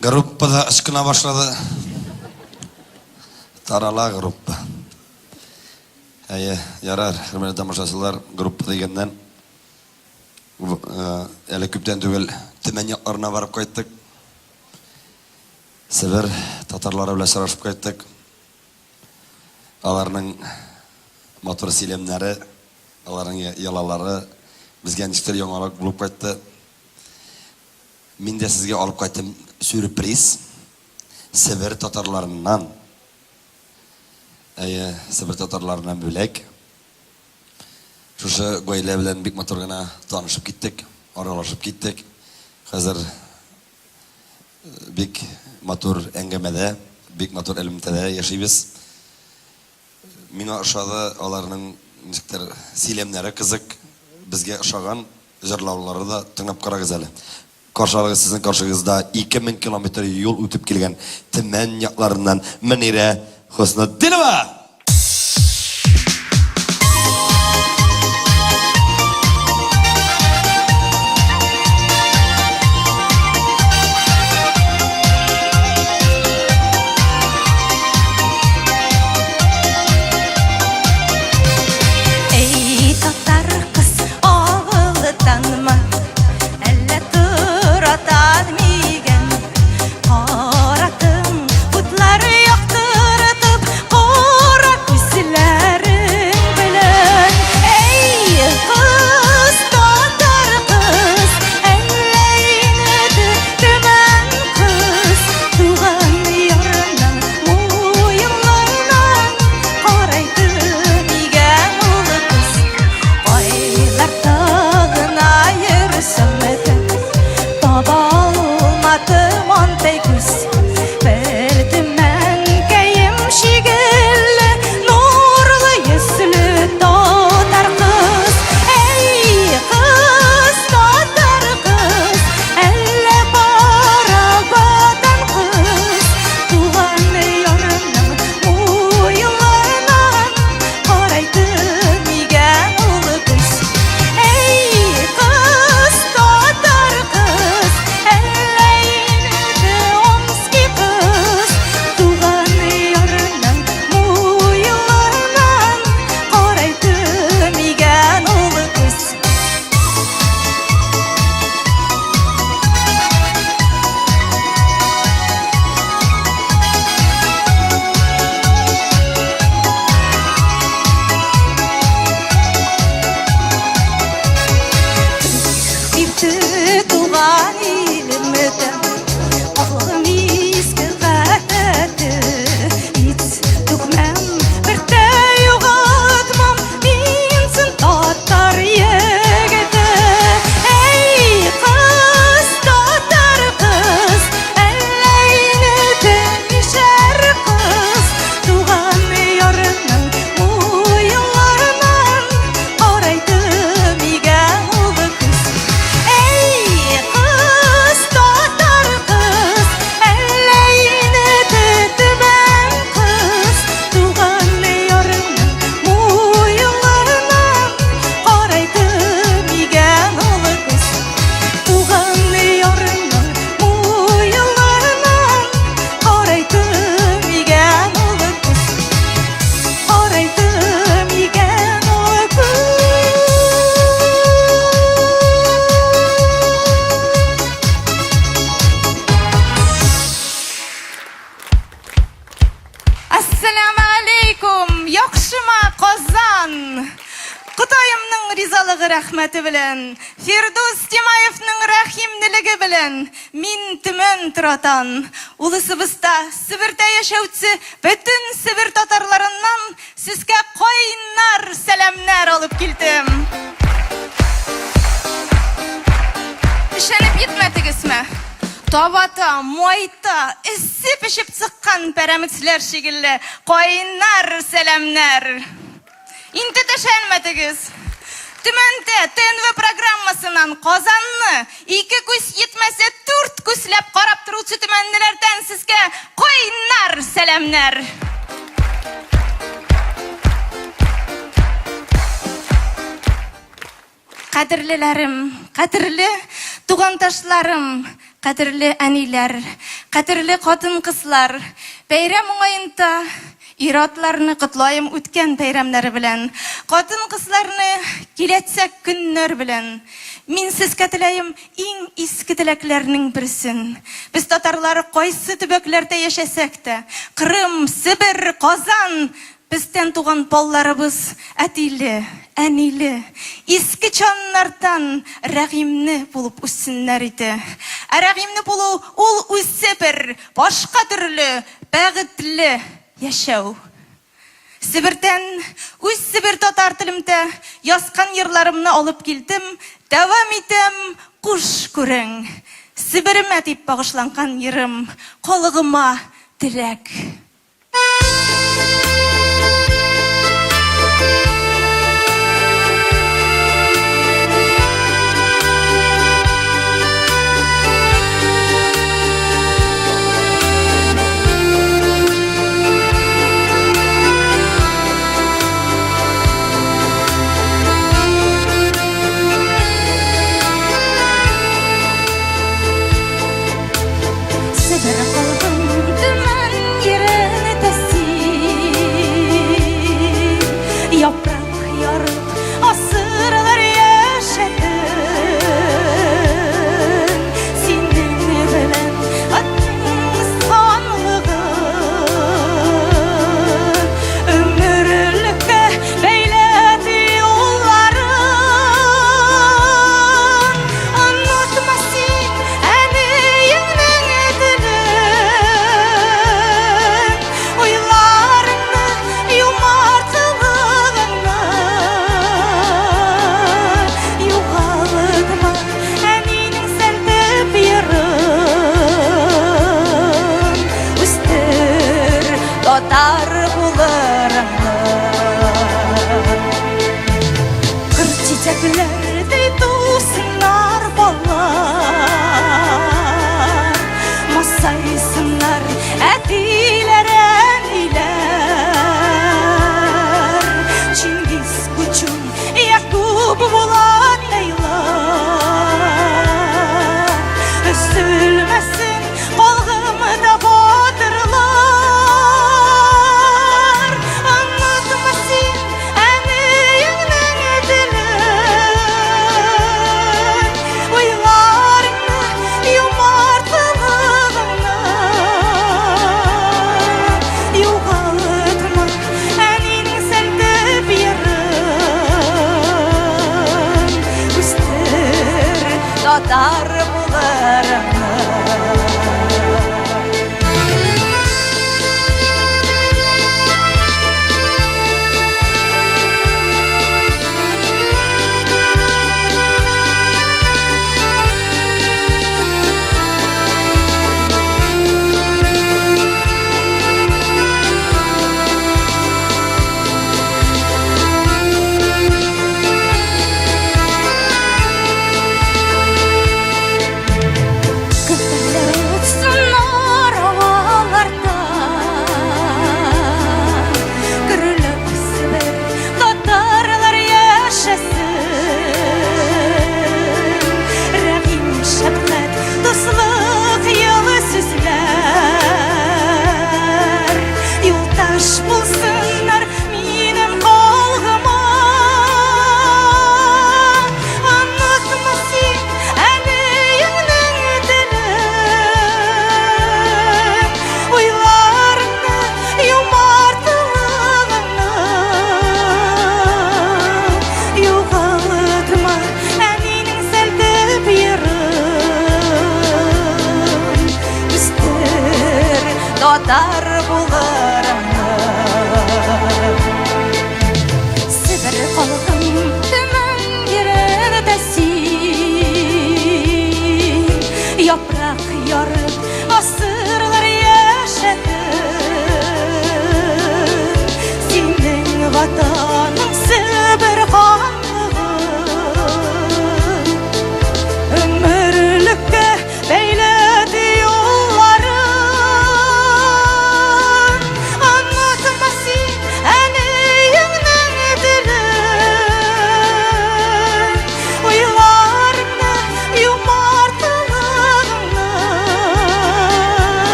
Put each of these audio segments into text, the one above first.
Группа да ычкына башлады. Тарала группа. Әйе, ярар, хөрмәтле тамашачылар, группа дигәннән, әле күптән түгел Төмән якларына барып кайттык. Себер татарлары белән очрашып кайттык. Аларның матур сөйләмнәре, аларның йолалары безгә ничектер яңарак булып кайтты. Мин дә сезгә алып кайттым сюрприз. Себер татарларыннан. Әйе, Себер татарларыннан бүләк. Шушы гаилә белән бик матур гына танышып киттек, аралашып киттек. Хәзер бик матур әңгәмәдә, бик матур элемтәдә яшибез. Миңа ошады аларның ничектер сөйләмнәре кызык, безгә ошаган җырлаулары да тыңлап карагыз әле. Каршы алыгыз сезнең каршыгызда 2000 километр юл үтеп килгән Төмән якларыннан Мөнирә Хөснетдинова! Эй, татар кыз, авылданма, Әллә торатан мигән? Каратын утлары яктыртып, Кара күзләрең белән. Эй, кыз, татар кыз, Әллә инде төмән кыз, Туган ярының муеннарыннан Карайды мигән ул кыз. Айлар тагына йөрсәм дә, Таба алмадым андай күз. Бер төмәнкәем шигелле, Нурлы йөзле татар кыз. Әй, кыз, татар кыз, Әллә барабадан кыз, Туган ярының муеннарыннан Карайды нигә ул күз. Әй, кыз, татар кыз, Әллә инде Омский кыз, Туган ярының муеннарыннан Карайды нигә ул күз. Иртә туган илемдә Аклыгым иске гадәте Ит түкмәм, бер дә югалтмам Мин чын татар егете. Әй, кыз, татар кыз, Әллә инде мишәр кыз, Туган ярының муеннарыннан Карайды мигә ул күз. Әй, кыз, татар кыз, Әллә инде төмән кыз, Туган ярының муеннарыннан Карайды мигә ул күз. Туган ярының муеннарыннан Карайды мигә ул күз. Карайды мигә ул күз. Ассаламу алейкум! Яхшыма, Казан! Котаемның ризалыгы рәхмәте белән, Фирдүс Тимаевның рәхимлелеге белән мин Төмән Торатан, улысыбызда Себердә яшәүче бөтен Себер татарларыннан сезгә кайнар сәламнәр алып килдем. Ышанып йитмәдегезме? Табата, майта, эссе пешеп чыккан пәрәмәчләр шикелле кайнар сәламнәр. Инде төшәнмәдегез. Төмәндә ТНВ программасыннан Казанны ике күз йитмәсә дүрт күзләп карап торучы төмәнлеләрдән сезгә кайнар сәламнәр. Кадерлеләрем, кадерле тугандашларым, кадерле әниләр, Кадерле хатын-кызлар, бәйрәм уңаенда ир-атларны котлаем үткән бәйрәмнәре белән, хатын-кызларны киләчәк көннәр белән. Мин сезгә теләем иң изге теләкләрнең берсен. Без татарлар кайсы төбәкләрдә яшәсәк тә, Кырым, Себер, Казан, Бездән туган балларыбыз әтиле, әниле, иске чаннардан рәгыймне булып үссеннәр иде. Ә рәгыймне булу ул үзе бер башка төрле бәгытле яшәү. Себердән үз себер татар телемдә язкан йырларымны алып килдем, дәвам итәм, куш күрең. Себеремә дип багышланган йырым, халыгыма теләк. Себер калдым төмән ерен тәсин, Япрак ярып асырлар яшәдем. Синең белән атның ханлыгы Өмерлеккә бәйләде юлларын. Онытма син әниеңнең телен, Уйларыңны, юмарт кылыгыңны. Югалтма әнинең сәлтеп йырын, Үстер татар булырыңны. Кыр чәчәкләрдәй тусыннар балалар, Масайсыннар әтиләр, әниләр. Чингиз, Кучум, Якуб, Булат, Ләйлар. Өзелмәсен калгымда батырлар. Онытма син әниеңнең телен, Уйларыңны, юмарт кылыгыңны. Югалтма әнинең сәлтеп йырын, Үстер татар булырыңны.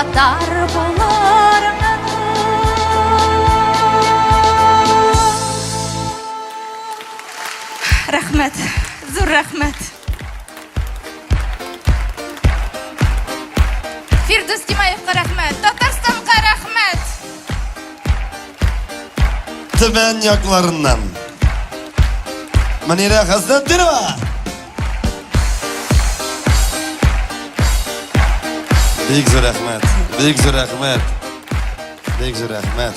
Татар булырыңны. Рәхмәт, зур рәхмәт. Фирдүс Тимаевка рәхмәт, Татарстанга рәхмәт. Төмән якларыннан. Мөнирә Хәснәтдинова. Бик зур рәхмәт. Бик зур рәхмәт. Бик зур рәхмәт.